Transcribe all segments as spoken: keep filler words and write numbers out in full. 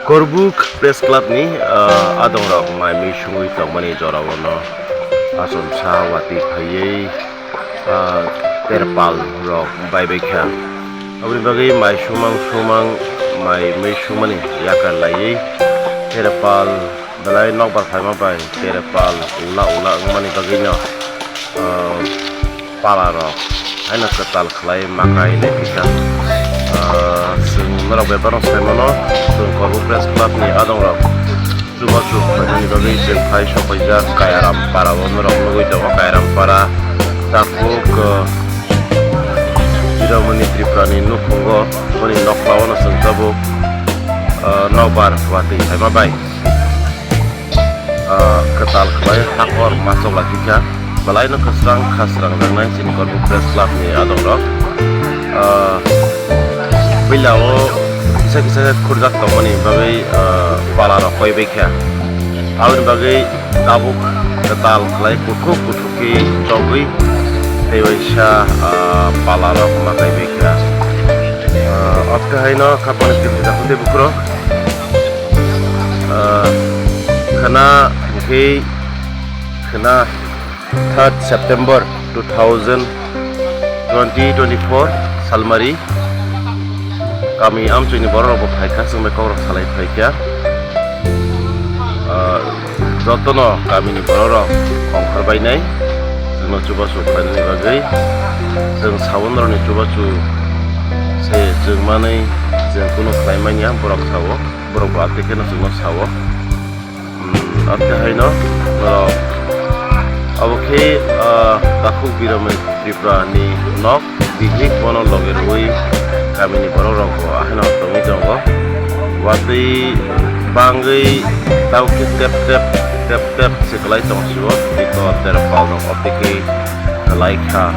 Korbuk Press Club ni, ah, adongrok mai mui sungwi tongmani jorao no achomsa watwi phaiwi, ah, terpal rok baibaikha. Aboni bagwi mai sumang sumang mai mui sumani yakar laiwi terpal belai nokbar phaima bai terpal ula ula wngmani bagwino, ah, pala rok haino kwtal khlai makai lai phikha. Ah, chwng norok bebak rok sai mano, chwng Korbuk Press Club ni adongrok chubachu khlaimani bagwi chwng phai sopaijak Kaiaram para o norok nugwi tongo. Kaiaram para tabuk, ah, Biromoni Tripura ni nukhungo boni nokla o no chwng tabuk, ah, nokbar watwi phaima bai. Ah, kwtal khlai hakor machok lai phikha, belai no kwsrang khasrang jaknai chini Korbuk Press Club ni adongrok. Ah, puila o kisa kisa khe khurjak tongmani bagwi, ah, pala rok koi baikha. Aboni bagwi tabuk kwtal khlai kuthuk kuthuk khe chogwi tei waisa, ah, pala rok makai baikha. Ah, otte haino khapang tei bukhuk rok. Ah, khwna hwnkhe khwna third September two thousand twenty twenty-four salmari kami amchoini borok rok bo phaikha, chwng bai kok rok salai phaikha. Ah, jotono kamini borok rok ongkhor bainai chwngno chubachu khlainani bagwi, chwng sabonorokni chubachu se chwng manwi chwng kunu khlai manya borok sao. Borok bo atwi kheno chwngno sao. Hmm, atwi haino norok abo khe, ah, takhuk Biromoni Tripura ni nok bihik bono loge rwui kamini borok rok bo haino tongwi tongo. Watwi bangwi tabuk khe tep tep tep tep se kwlai tong sio, biko terpal rok atwi khe kwlai kha.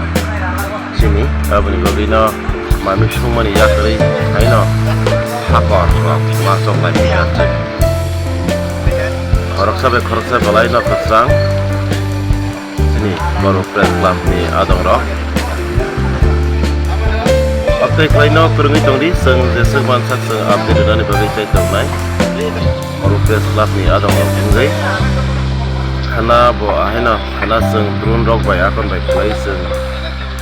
Chini aboni bagwino manwi sungmani yakarwi haino hakor rok machok lai phaikha. Khoroksa bai khoroksa belai no kwchang chini Korbuk Press Club ni adongrok. Update khlaino kwrwngwi tongdi, chwng jeswk mansak chwng update rwnani bagwi chai tongnai. Korbuk Press Club ni adongrok wngwi khwna bo haino khwna chwng drone rok bai akon bai khlai chwng,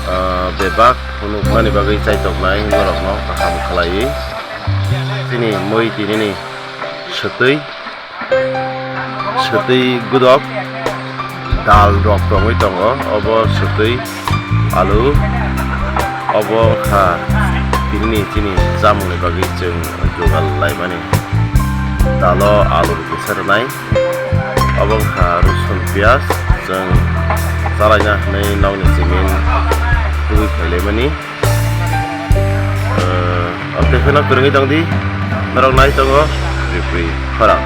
ah, bebak phunukmani bagwi chaitok nai norokno kaham khlaiwi. Chini mui tinini swtwi, swtwi gudok dal rok tongwi tongo, obo swtwi alu, obo wngkha tinini chini chamungni bagwi chwng jugal laimani. Dalo alu rwkisa rwnai. Obo wngkha rosun piyaj, chwng chalaina hwnwi nokni chimin tubui phailaimani. Eh, o tei phano kwrwngwi tongdi, norok nai tongo, ripri khorang.